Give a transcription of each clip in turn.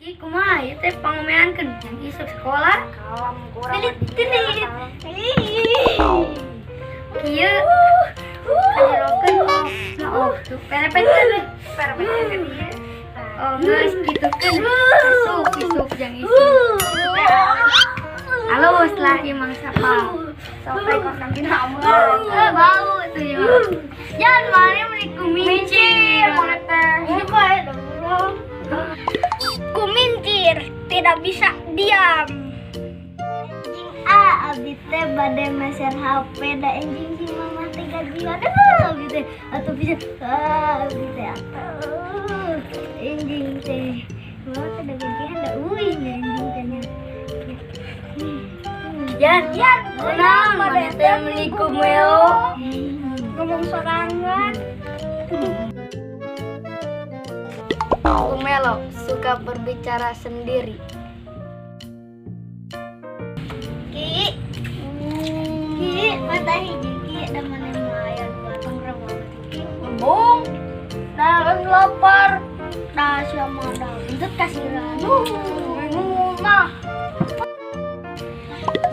Ih, kumaha ieu teh pangomeankeun yang isuk sekolah. Kalem kurang. Tilit tilit. Kieu. Kajerokeun oh, tuh perepetkeun. Perepetkeun ieu. Oh, geus kitukeun. Isuk isuk jang isuk. Halus lah ieu mah sapal. Sampai kosong dina amun. Eh, bau tuh ya. Jangan mana meni kumincir. Ini bae dong. Kumincir tidak bisa diam. Anjing ah, abi teh bade meser HP da anjing si mama teh gajian ah, abi teh atuh bisa ah, abi teh atuh anjing teh mama teh da gajian da euy anjing teh nya. Yan, yan, kunaon mana teh meni kumelo. Ngomong sorangan. Kumelo suka berbicara sendiri. Ki, ki, mata hiji ki, da mana aya batang rewang ki. Ngomong. Nah, lapar. Nah, siapa da buntut kasiran. Mah.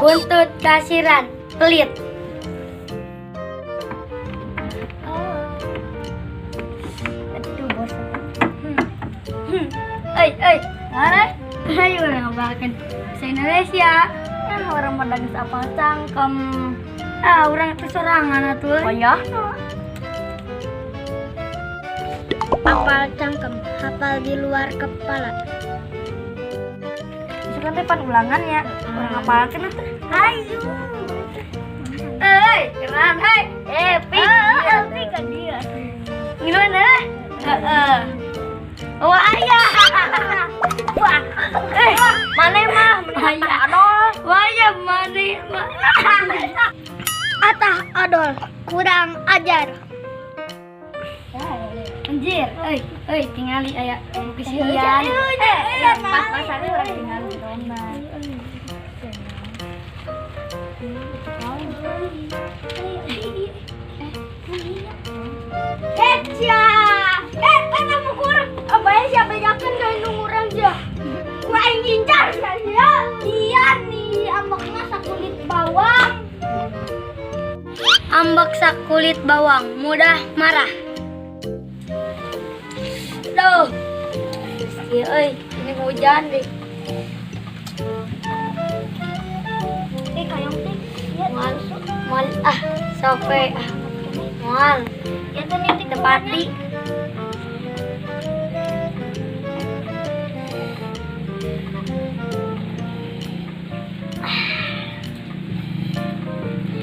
Buntut kasiran, pelit. Aduh, bosan. Oi, oi, mana? Ayo ngabahakeun bahasa Indonesia. Ah, orang pada geus apal cangkem. Ah, urang teh sorangan atuh. Oh ya. Hafal cangkem, hafal di luar kepala. Isuk teh pan ulangan ya. Urang ngapalkeun atuh. Ayo. Euy, keren hei. Eh, pik. Pik kan dia. Gimana? Heeh. Wah, ayah. Wah, Eh, Mana mah meni adol. wah ya mana mah. Atah adol, kurang ajar. Anjir, euy, euy tingali aya kesian. Eh, pas-pasane urang tinggal di dona. Hecia. Eh, kan buku urang. Apa ya siapa yakin ka indung urang dia. Ku aing gincar sia sia. Dia nih ambekna sakulit bawang. Ambek sakulit bawang, mudah marah. Duh. Iya, euy, ini hujan deh. Eh, kayong teh. Ya, Moal, moal ah, sope ah. Moal, ya teh nitip tepati.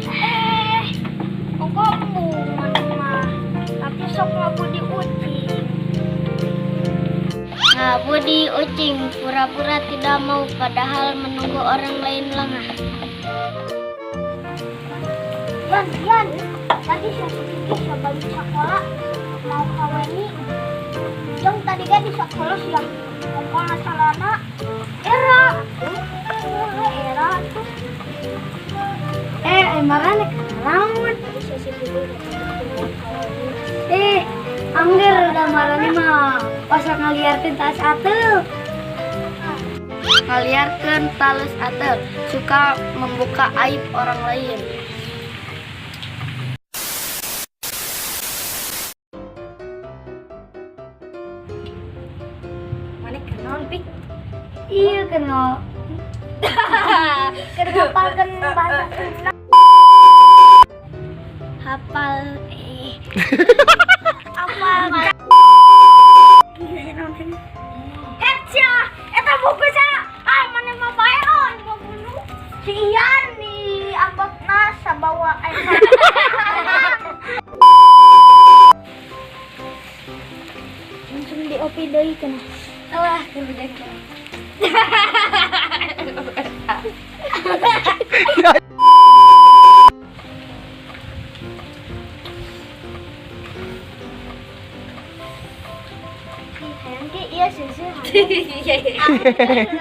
Eh, kok embung mah. Tapi sok ngabudi ucing. Ngabudi ucing, pura-pura tidak mau padahal menunggu orang lain lengah. Yan, Yan, tadi saya pikir saya balik sekolah mau kaweni. Jong tadi kan di sekolah sih ya, pokoknya celana era, era tuh. Eh, marane naon? Eh, angger da marane mah pasar ngaliarkeun tas ateul. Ngaliarkeun talus ateul, suka membuka aib orang lain. Mana kenaon pik? Iya kenal. Keur ngapalkeun bahasa Sunda. Hafal eh hafal. Hecia, eta buku sa. Ah, mana mah bae oh, mau bunuh. Si Ian nih ambekna sabawa air. Langsung di OP deui cenah. Alah, keur hujan. Ih, hayang ge ieu seuseul hayang.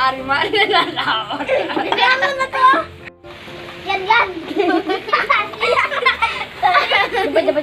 Ari mana naon? Jangan atuh. Yan yan. Coba coba.